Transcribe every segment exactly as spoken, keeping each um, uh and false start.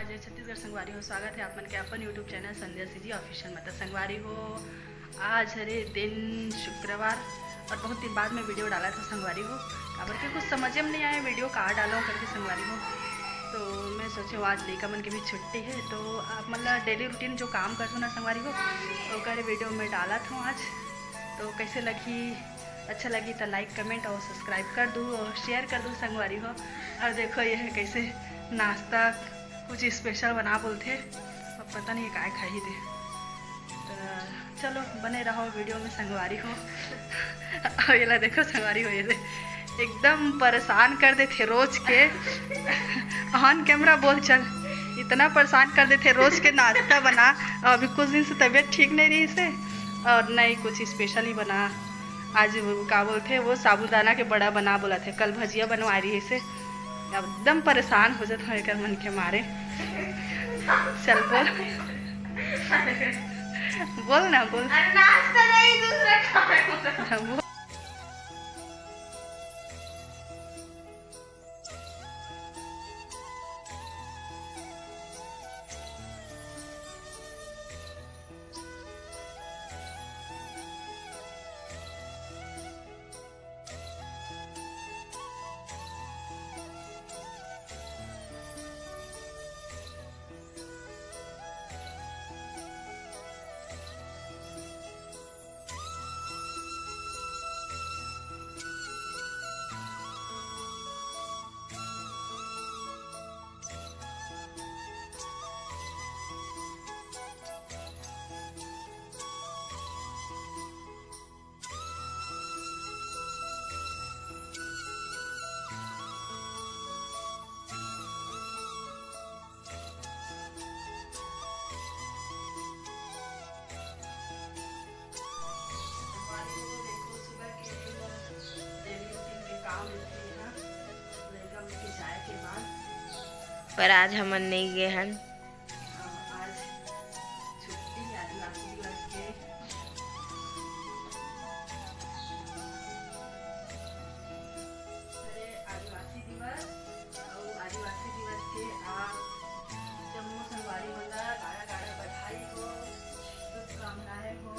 जय छत्तीसगढ़ संगवारी हो, स्वागत है आप मन के अपन YouTube चैनल संध्या सीजी ऑफिशियल में। तो संगवारी हो, आज हरे दिन शुक्रवार और बहुत दिन बाद में वीडियो डालत हों संगवारी हो, काबर के कुछ समझे में नहीं आए वीडियो का डालूँ करके संगवारी हो। तो मैं सोचे आज लइका मन के भी छुट्टी है, तो आप मन ला डेली रूटीन जो काम करथों ना संगवारी हो, ओकर वीडियो मैं डालत हों आज। तो कैसे लगी, अच्छा लगी तो लाइक, कमेंट और सब्सक्राइब कर दू और शेयर कर दू संगवारी हो। और देखो ये है कैसे नाश्ता कुछ स्पेशल बना बोलथे, अब पता नहीं काय खाही दे। तो चलो बने रहो वीडियो में संगवारी हो। और ये ला देखो संगवारी हो, ये दे एकदम परेशान कर देथे रोज के। ऑन कैमरा बोल चल, इतना परेशान कर देथे रोज के नाश्ता बना। अभी कुछ दिन से तबीयत ठीक नहीं रहिसे और नहीं कुछ स्पेशल ही बना। आज वो का बोलथे, वो साबूदाना के बड़ा बना बोलथे, कल भजिया बनवा रहिसे। एकदम परेशान हो जात हों एकर मन के मारे। चल बोल, बोल ना बोल। अरे नाश्ता नहीं, दूसरा काम है। हाँ, बोल। पर आज हमन नहीं गे हन। आज छुट्टी है आदिवासी दिवस के। अरे, आदिवासी दिवस अउ आदिवासी दिवस के आप जम्मो संगवारी मन ला गाड़ा गाड़ा बधाई हो, शुभकामनाएं हो।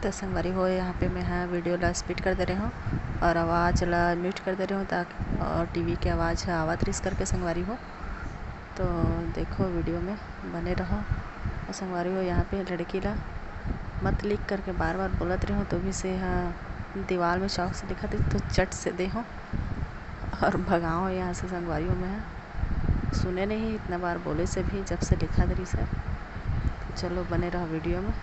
तो संगवारी हो, यहाँ पे मैं ह वीडियो ला स्पीड कर दे रहे हूँ और आवाज़ ला म्यूट कर दे रहे हूँ, ताकि और टीवी के आवाज़ ह आवत रिस करके संगवारी हो। तो देखो वीडियो में बने रहो। और संगवारी हो, यहाँ पे लड़की ला मत लिख करके बार बार बोलत रहे हो, तो भी से ह दीवार में चौक से लिखत रही, तो चट से दे हो और भगाओ यहाँ से संगवारी हो। मैं सुने नहीं इतना बार बोले से भी, जब से लिखत रही से। तो चलो बने रहो वीडियो में।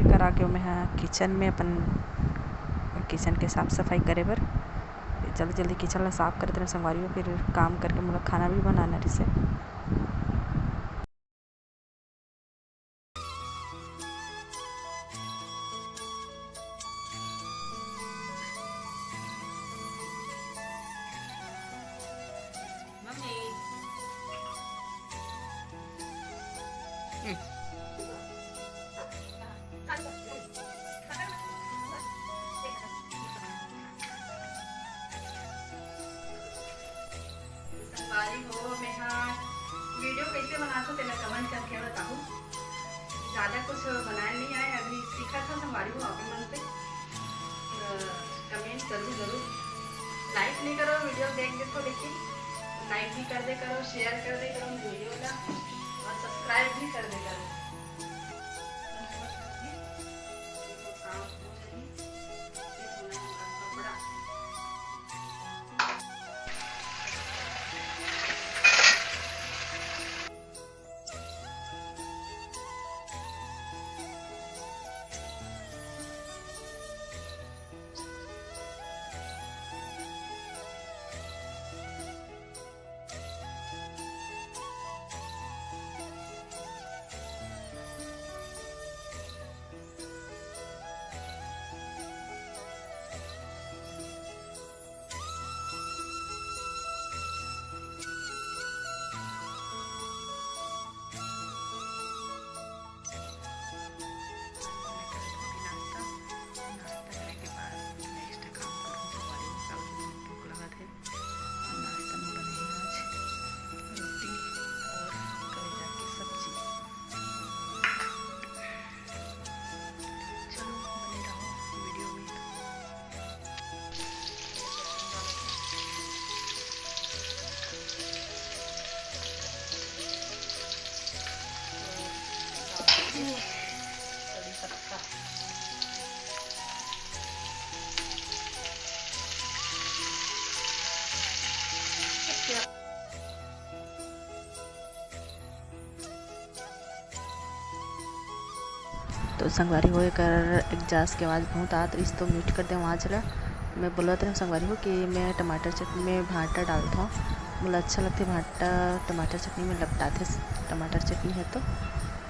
एकर आगे मैं ह किचन में अपन किचन के साफ सफाई करे बर जल्दी जल्दी किचन ला साफ करत रहे संगवारी हो, फिर काम करके मोला खाना भी बनाना रिसे। संगवारी हो, मैं ह वीडियो कैसे बनाथो तेला कमेंट करके बताहू। ज़्यादा कुछ बनाए नहीं आए, अभी सीखत हो संगवारी हो आप मन से। अ, कमेंट जरूर जरूर, लाइक नहीं करो, वीडियो देख देखो लेकिन लाइक भी कर दे करो, शेयर कर दे करो मेरे वीडियो ला और सब्सक्राइब भी कर दे करो। संगवारी हो, एकर exhaust के आवाज़ बहुत आत रहिस, तो mute कर देंव आवाज़ ला। मैं बोलत रहेंव संगवारी हो कि मैं टमाटर चटनी में भांटा डालथंव, मोला अच्छा लगथे भांटा, टमाटर चटनी में लपटाथे टमाटर चटनी हे तो।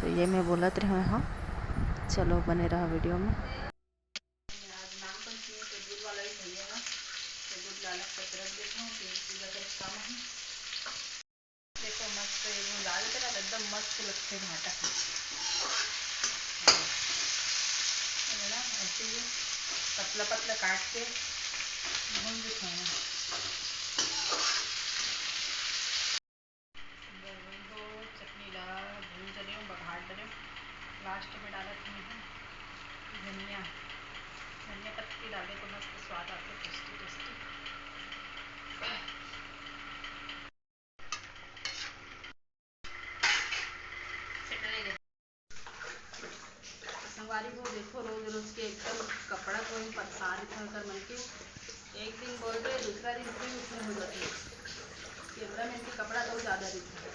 तो ये मैं बोलत रहेंव, हाँ, चलो बने रहा video में। आज नागपंचमी तो दूध वाला ही खाइएगा, तो दूध लाना पड़त रख देता हूँ, फिर पूजा कर काम है। देखो मस्त ये डाल के ना एकदम मस्त लगथे भांटा। है ना, ऐसे ही पतला पतला काट के भून देते हैं। वो चटनी ला भून डरे हूँ, बघार डरे हूँ। Last में डालत हूँ धनिया, धनिया पत्ती डाले तो मस्त स्वाद आते, tasty tasty। संगवारी हो, देखो, रोज रोज के एकदम कपड़ा धोए में परेशान रहिथे एकर मन के। एक दिन बोलबे, दूसरा दिन फिर उसमें हो जाथे। कैमरा मैन के कपड़ा बहुत ज्यादा रहिथे।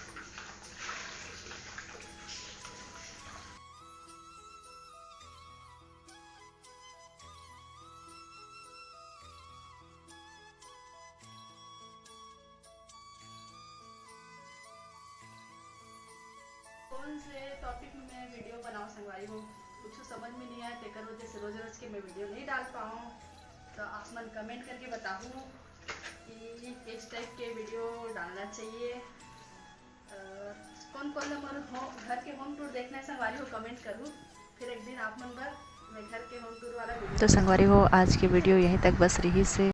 कौन से topic में मैं video बनाऊँ संगवारी हो, कुछ समझ में नहीं आए, तेकर वजह से रोज रोज के मैं video नहीं डाल पाऊँ। तो आप मन comment करके बताहू कि किस type के video डालना चाहिए। और कौन कौन ला मोर हो-, घर के home tour देखना है संगवारी हो, comment करू। फिर एक दिन आप मन बर मैं घर के home tour वाला video तो संगवारी हो, आज के video यहीं तक बस रहिस हे।